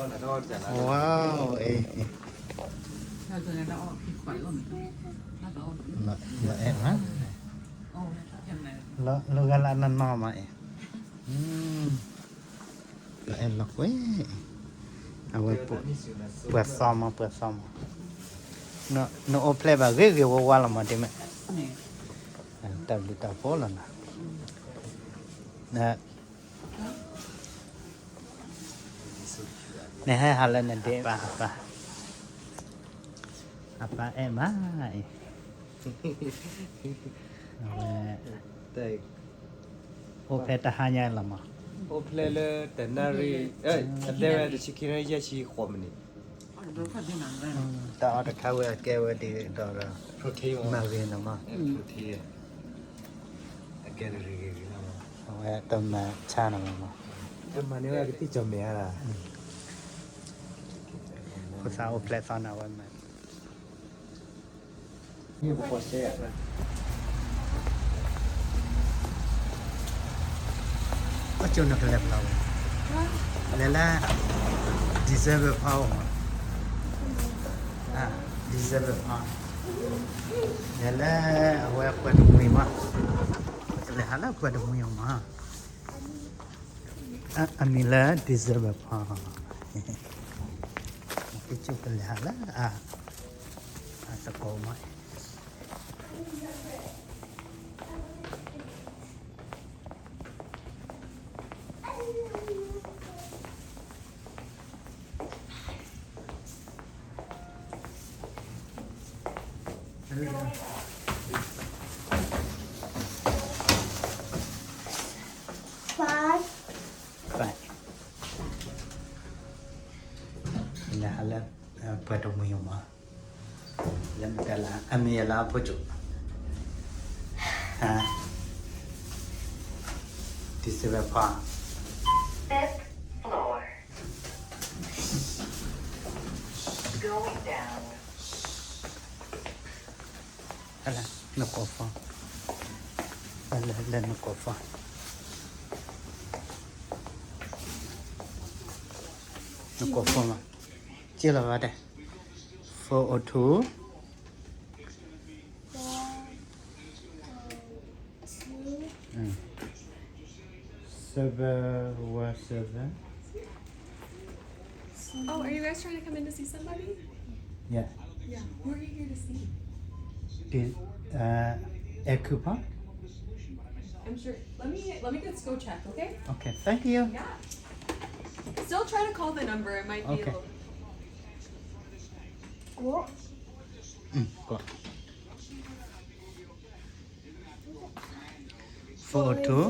ဝါ အ့ၣ် လၢအဲၣ်မး လၢဂၤလၢအနီၢ်နီၢ်မးအံၤ လၢအဲၣ်လီၤကွဲ အဝဲ ပှဲၤသီမး ပှဲၤသီမး နအိၣ်ဖျဲၣ်ဘၣ်ဂ့ၤဂ့ၤဝါဝါလီၤမး ဒ်မ့ၢ် တၢ်ဘျုးတၢ်ဖှိၣ်လီၤနီၤ နဟဲဟးလၢနဒ့ပၢ်အပၢ် အပၢ်အဲၣ်မးအံၤ အဝဲ အိၣ်ဖဲတဟါညါလီၤမး အိၣ်ဖျဲၣ်လၢတနၣ်ရံၣ် အတဲဝဲတဆံခံနၣ်ရံၣ်ယဲၢ်ဆံဃိးမံးနံး တၢ်အီၣ်တခါဝဲအကဲဝဲဒ်ဒီး မၤဂ့ၤနီၤမး အဝဲတမၤဆါနီၤမး တမၤန့ၢ်ဝဲကသံၣ်ကၠီၤမဲာ်ဧါ ဖိသၣ်အိၣ်ဖျဲၣ်သီန့ၣ်ဝဲမး အကၠိနကလဲၤဖျါဝဲ လဲၤလၢ December ဖီအိၣ်မး December ဖီ လဲၤလၢအဝဲပှၤတမှံၤမး ကလဲၤဟးလၢပှၤတမှံၤအီၤမး အမံၤလၢ December ဖီ ကၠိကလဲၤဟးလၢ အသကိးမး လဲၤဟးလၢ ပှၤတမှံၤအီၤမး လၢမတၤလၢ အမံၤယလၢအဖိကၠိ December ဖီ နကိးဖီ လၢနကိးဖီ နကိးဖီမး က့လီၤဂၤဒဲး four o two seven one seven. Oh, are you guys trying to come in to see somebody? Yeah. Yeah. Who are you here to see? Did, uh, Echo Park? I'm sure. Let me let me just go check, okay? Okay, thank you. Yeah. Still try to call the number. It might be a little. What? Mm, go. Four two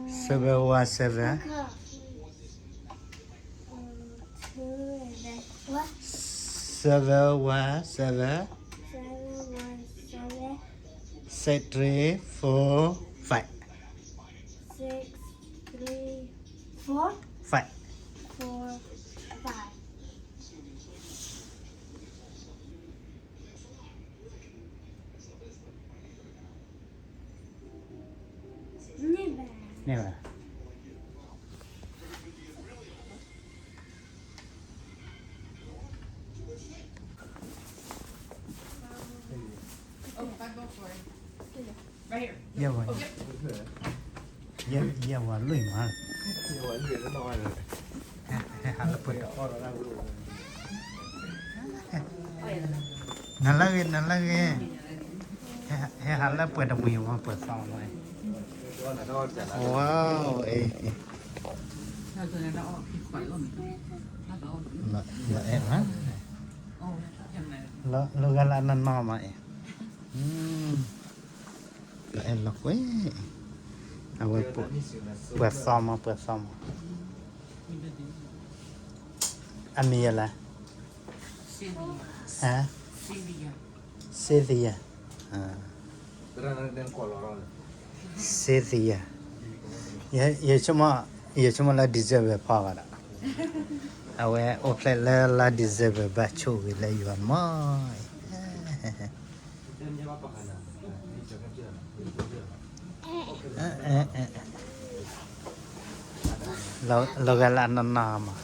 seven one seven seven one seven six three four five. Six three four five four five. န့ၣ်ဘၣ် ယဲဝဲ ယဲဝဲလွံၢ်မး ဟဲဟးလၢပှဲၤ နလၢဂ့ၤ နလၢဂ့ၤ ဟဲဟးလၢပှဲၤတမှံၤမး ပှဲၤသီမး ဝါ အ့ၣ် လၢအဲၣ်မး လၢဂၤလၢအနီၢ်နီၢ်မးအံၤ လၢအဲၣ်လီၤကွဲ အဝဲ ပှဲၤသီမး ပှဲၤသီမး အမံၤယဲလဲၣ် ဟါ Cynthia Cynthia ယဆိကမိၣ် ယဆိကမိၣ်လၢ December ဖီဘၣ်ဒီး အဝဲအိၣ်ဖျဲၣ်လၢလါ December ဘၣ်ဆိၣ်ဂ့ၤလၢယွၤမး လီၤဂာ်လၢအနီၢ်နီၢ်မး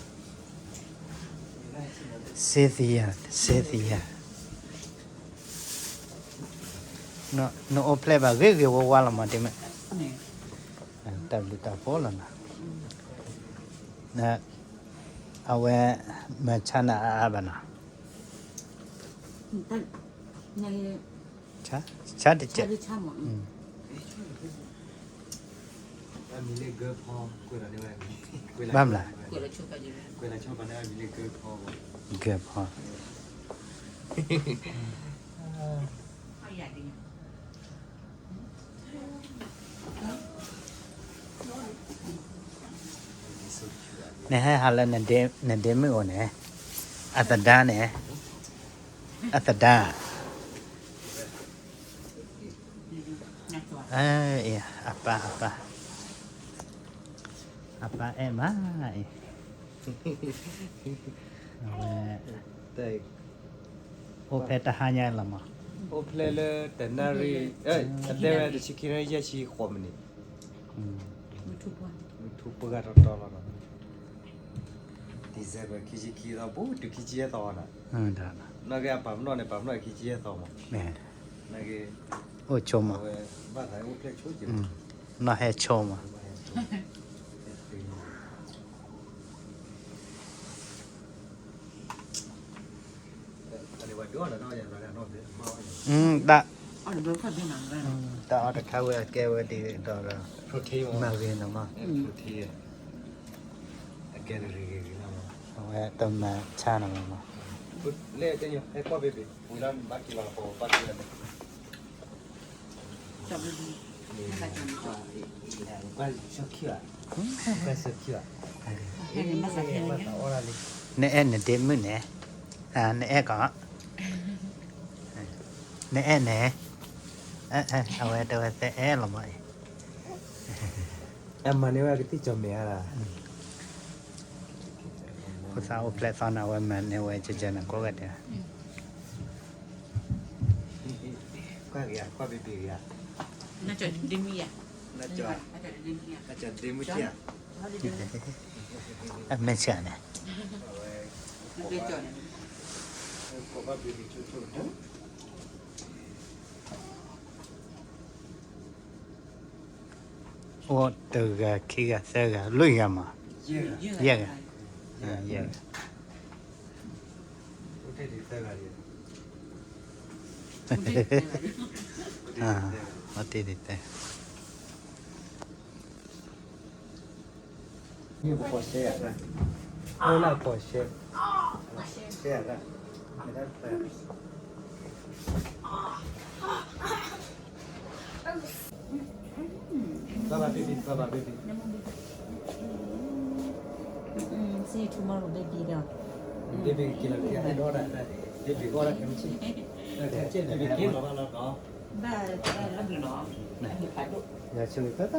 စ့သံယၤ, စ့သံယၤ, နအိၣ်ဖျဲၣ်ဘၣ်ဂ့ၤဂ့ၤဝါဝါလီၤမး ဒ့မုၣ်, တၢ်ဘျုးတၢ်ဖှိၣ်လီၤနီၤ, အဝဲ မၤဆါနၤအါအါဘၣ်နီၤ, ဆါတကဲး, ဘၣ်မလဲၣ်, ဂဲၤဖီ နဟဲဟးလၢနဒ့မုၣ်အိၣ်န့ၣ်, အသဒါန့ၣ်, အသဒါ, အပၢ်, အပၢ်, အပၢ်အဲၣ်မးအံၤ, အဝဲ အိၣ်ဖဲတဟါညါလီၤမး, အိၣ်ဖျဲၣ်လၢတနၣ်ရံၣ်, အတဲဝဲတဆံခံနၣ်ရံၣ် ယဲၢ်ဆံဃိးမံးနံး, မုၢ်ထူၣ်ပှၢ်တီတီလီၤ, December ခံဆံခံသီ ဘူးတုၤခံဆံယဲၢ်သီနီၤ, နာ်က့အပာ်ပနီၣ်န့ၣ် ပာ်ပနီၣ်ခံဆံယဲၢ်သီမး, နာ်က့ အိၣ်ဆိမး, ဘၣ်သးအိၣ်ဖျဲၣ်ဆိက့ၤ, နီၢ်ဟဲဆိမး တၢ်အီၣ်တခါဝဲအကဲဝဲဒ်သိးဒီး မၤဂ့ၤနီၤမး, အဝဲတမၤဆါနီၤမး, နအဲၣ်နဒ့မုၣ်န့ၣ်, နအဲၣ်ကီး, နအဲၣ်န့ၣ်, အဝဲတဲဝဲသဲအဲၣ်လီၤမးအံၤ, အမၤန့ၢ်ဝဲကသံၣ်ကၠီၤမဲာ်ဧါ, ဖိသၣ်အိၣ်ဖျဲၣ်သီန့ၣ် အဝဲမၤန့ၢ်ဝဲကကဲန့ၣ်ကိးဂၤဒဲး ကွၢ်က့ၤဧါ, ကွၢ်ဘ့ဘ့ၣ်က့ၤဧါ, နကၠီဒ့မုၣ်ဧါ, နကၠီဒ့မုၣ်ဧါ, အမဲာ်ဆှးန့ၣ်, အိၣ်တဂၤ ခံဂၤ သၢဂၤ လွံၢ်ဂၤမး, ယဲၢ်ဂၤ, ယဲၢ်ဂၤ, အတ့ၢ်တ့ၢ်တ့ၢ် See you tomorrow, baby ဒီး baby က့ၤလီၤ baby က့ၤလီၤ baby က့ၤလီၤ ဘၣ်လၢဘျုးနီၤ ပ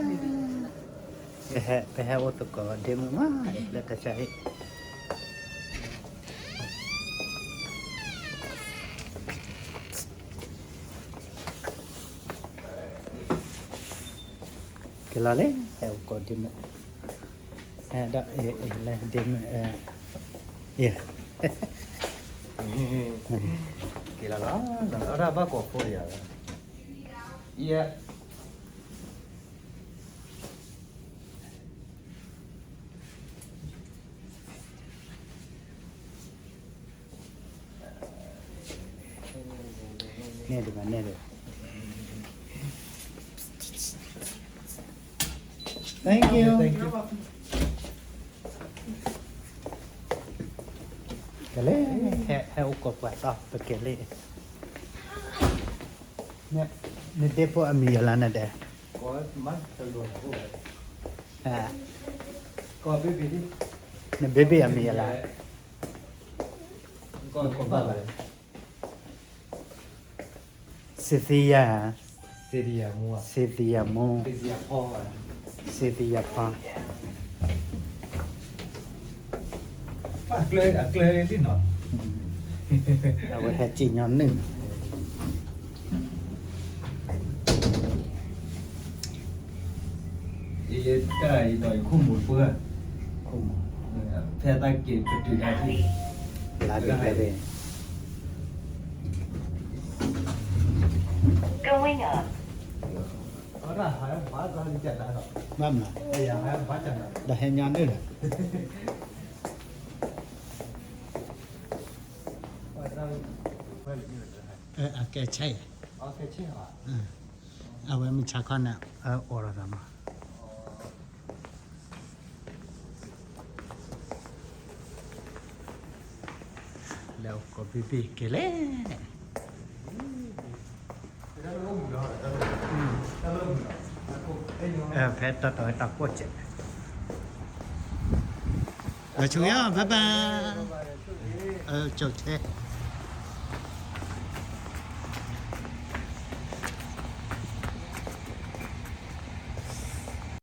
ဟဲအိၣ်သကိးဒ့မုၣ်မး လၢတၢ်ဆါဟံၣ် က့ၤလီၤလံ ဟဲအိၣ်ကိးဒ့မုၣ် ဒီး လၢဒ့မုၣ် က့ၤလီၤလီၤ အဒၣ်ဘၣ်ကိးဖိယၤ ယဲ နဲၣ်ဒံးဘၣ် နဲၣ်ဒံးဘၣ် Thank you. You're welcome. ကလဲၤ ဟဲအိၣ်ကိးပှၤတီၢ် ပကလဲၤ နဒ့ဖိအမံၤယလါနဒဲး နဘ့ဘ့ၣ်အမံၤယလါ စ့သံယၤ စ့သံယၤမူ စ့သံယၤဖီ အဝဲဟဲစံၣ်ညီနုၢ် ယတၢ်အံၤဒီးယခိၣ်မူၤတပှၢ် ဖဲတၢ်က့ၤကတုၤတၢ်ထံၣ် လါဒ်ဖဲန့ၣ် Going up. ဘၣ်မနုၤ ဒီးဟဲညါန့ၣ်လီၤ အကဲဆဲး အဝဲမုၢ်ဆါခီန့ၣ် အအိၣ်ဒီးသးမး လဲၤအိၣ်ကိးဘံၣ်ဘံၣ်က့ၤလဲၣ် ဖဲတီတီတၢ်ကိၢ်စဲး လီၤဆူညါ bye bye ကၠိထဲ